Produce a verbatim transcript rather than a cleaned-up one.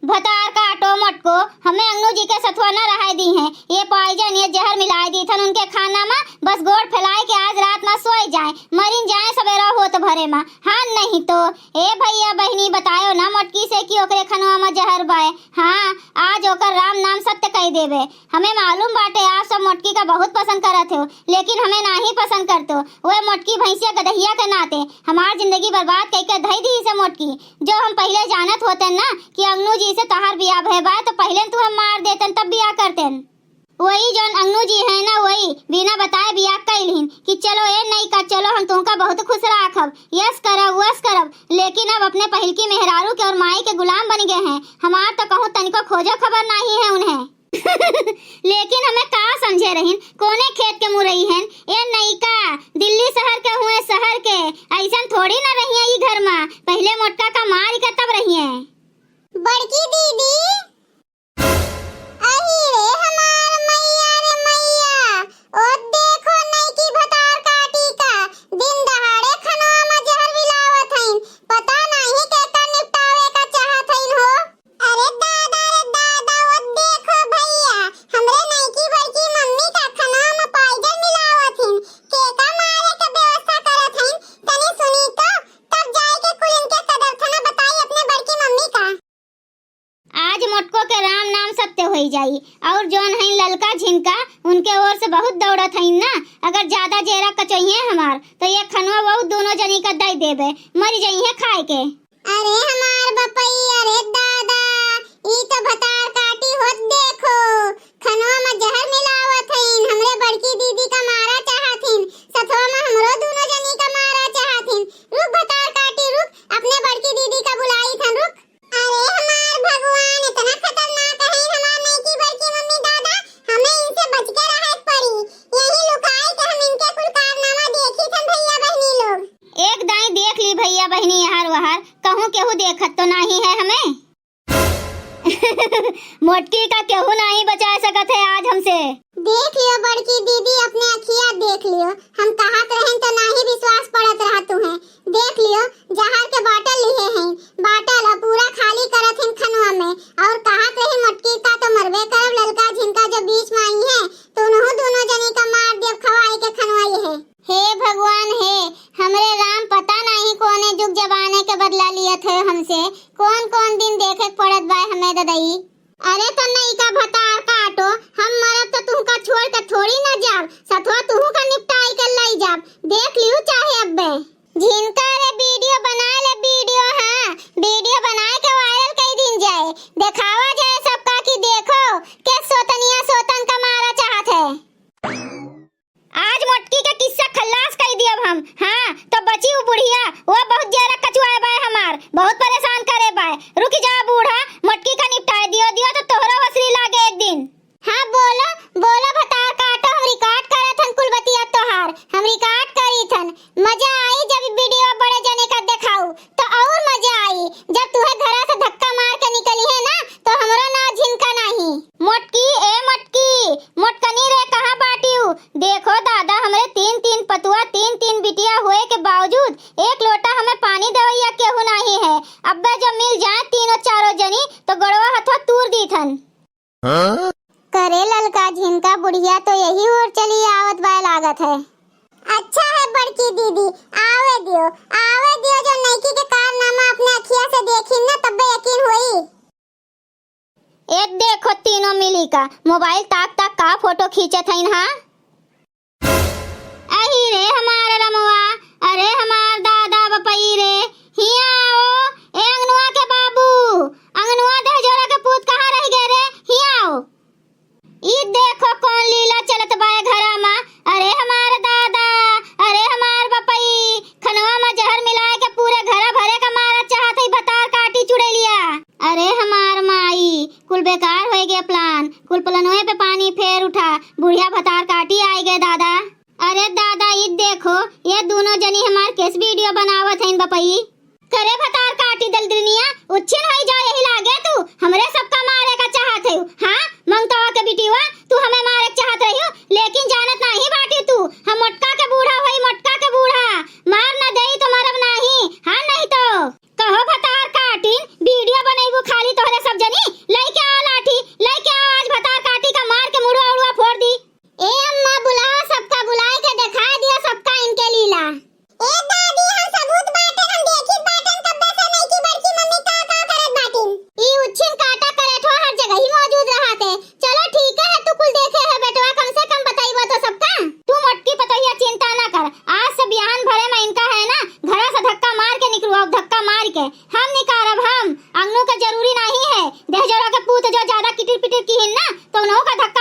भतार काटो मोटको, हमें अंगनू जी के सथवा न रहाय दीहैं। ये poison, ये जहर मिलाय दीथन उनके खाना मा, बस गोड़ फैलाय के आज रात मा सोय जाएँ, मरिन जाएँ, सबेरा होत भरे मा। हाँ नहीं तो। ए भइया बहिनी, बतायो ना मोटकी से कि ओकरे खनवा मा जहर बाय। हाँ, आज ओकर राम नाम सत्य कहि देबे। हमें मालूम बाटे आप सब मोटकी का बहुत पसंद करत हो, लेकिन हमें नाही पसंद करतो। ओए मोटकी भैंसिया गदहिया के नाते हमार जिंदगी बर्बाद कइके धई दीसे मोटकी। जो हम पहिले जानत होतेन ना कि अंगनू जी से तहार बियाह भय बाय, तो पहिले तुहें मार देतेन, तब बियाह करतेन। वही जौन अंगनू जी है ना, वही बिना बताए बियाह कइ लिहिन कि चलो ए नइका, चलो हम तुमका बहुत खुश राखब, यस करब, वस करब। लेकिन अब अपने पहिलकी मेहरारू के और माई के गुलाम बनि गए हैं। हमार तो कहूँ तनिको खोजो खबर नाही है उन्हें। लेकिन हमें का समझे रहिन, कोने खेत के मुरई हन, ए नइका, दिल्ली शहर के हुए, शहर के, अइसन थोड़ी न रहिए ई घर मा, पहिले मोटका का मारि के तब रहिए। बड़की दीदी, अही रे हमार मइया रे मइया, ओ देखो नइकी भतार काटी का, दिन दहाड़े खनवा मा जहर मिलावत हइन, पता नाही केका निपटावे का चाहत हइन हो। अरे दादा रे दादा, ओ देखो भइया, हमरे नइकी बड़की मम्मी का खनवा मा poison मिलावत हइन, केका मारे के व्यवस्था करत हइन, तनी सुनी तो, तब जाए के कुल इनके कदरथना बताई अपने बड़की मम्मी का। आज मोटको के राम नाम सत्य होई जाई, और जौन हइन ललका झिनका, उनके ओर से बहुत दौड़त हइन ना, अगर ज्यादा जेरा कचोइहें हमार, तो ये खनवा बहुत दोनों जनी का दइ देबे, मरि जइहें खाए के। अरे हमार बपई, अरे दादा, ई तो भतार काटी होत देखो, खनवा मा जहर मिलावत हइन, हमरे बड़की दीदी का मारा चाहत हइन, सथवा मा हमरो दोनों जनी का मारा चाहत हइन। रुक भतार काटी रुक, अपने बड़की दीदी का बुलाई थन रुक। अरे हमार भगवान, इतना खतरनाक है हमार नइकी बड़की मम्मी दादा, हमें इनसे बच के रहे के पड़ी। यही लुकाई के हम इनके कुल कारनामा देखी थन भइया बहिनी लोग। एक दाई देख ली भइया बहिनी यहर वहर, कहूँ केहू देखत तो नाही है हमें। मोटकी का केहू नाही बचाए सकत है आज हमसे। देख लियो बड़की दीदी, अपने अखिया देख लियो, हम कहत रहेन तो नाही विश्वास पड़त रहा तुहें। देख लियो, जहर के bottle लिहे हैं, bottle अब पूरा खाली करत हैं खनवा में, और कहत रहे मोटकी का तो मरबे करब, ललका झिनका जो बीच में आई हैं, तो उन्हों दोनों जनी का मार देब खवाई के खनवा ये है। हे भगवान हे, हमरे राम, पता नाही कौने जुग जमाने के बदला लियत है हमसे, कौन कौन दिन देखे के पड़त बाय हमें ददई। अरे तो नइका भतार काटो, हम मरब तो तुहका छोड़ के थोड़ी ना जाब, सथवा तुहू का निपटाई के लई जाब, देख लिहू चाहे अब्बे। झिनका रे video बना ले video, हाँ, video बनाए के viral कई दिन जाए, देखावा जाए सबका कि देखो के सोतनिया सोतन का मारा चाहत है। आज मोटकी के किस्सा खल्लास कई दियब हम। हाँ, तो बची उ बुढ़िया, वो बहुत ज्यादा कचुआए बाय हमार, बहुत परेशान करे बाय। रुक जा बूढ़ा, मोटकी का निपटाए दियो, दियो तो तोहरो वसरी लागे एक दिन। हाँ, बोलो, बोलो भतार काटो, हम record करत हन कुल बतिया तोहार, हम record करी थन। मजा आई जब video बड़े जने का देखाऊ, तो और मजा आई जब तुहे घरा से धक्का मार के निकली है ना, तो हमरो नाव झिनका नाही। मोटकी, ए मोटकी, मोटकनी रे, कहाँ बाटिउ? देखो दादा, हमरे तीन तीन पतुआ, तीन तीन बिटिया होए के बावजूद एक लोटा हमें पानी देवैया केहू नाही है। अब्बे जो मिल जाए तीनों चारों जनी, तो गोड़वा हथवा तूर दीथन। हाँ? करे ललका झिनका बुढ़िया तो यही ओर चली आवत बाय लागत है। अच्छा है बड़की दीदी, आवे दियो, आवे दियो, जो नइकी के कारनामा अपने अखिया से देखी न तब्बे यकीन होई। ए देखो तीनों मिली का मोबाइल ताक ताक का फोटो खींचत हइन, हाँ? अही रे हमार रमवा, अरे हमार दादा बपई रे, हिया आओ, ए अंगनुआ के बाबू, अंगनुआ दहजोरा के पूत कहाँ रह गए रे, हिया आओ। ई देखो कौन लीला चलत बाय घरा मा, अरे हमार दादा, अरे हमार बपई, खनवा मा जहर मिलाए के पूरे घरा भरे का मारा चाहत है भतार काटी चुड़ैलिया। अरे हमार माई, कुल बेकार होए गया plan, कुल प्लनवे पे पानी फेर उठा, बुढ़िया भतार काटी आए गए दादा। अरे दादा, ई देखो, ये दोनों जनी हमार केस video बनावत हैं बपई। करे भतार काटी दलदलिनिया, उच्छिन होई जाओ यही लागे तू, हमरे सबका मारे का चाहत है, हाँ? मंगतवा के बिटिया, तू हमें मारे के चाहत रही हो, लेकिन जानत नाही बाटी तू, हम मोटका के बूढ़ा होई, मोटका के बूढ़ा, मार न देई तो मरब नाही, हाँ नहीं तो। कहो भतार काटिन, video बनैबू खाली तोहरे सब जनी? जरूरी नहीं है। दहेजरवा के पूत जो ज्यादा किटिर पिटिर किहिन ना, तो उन्हों का धक्का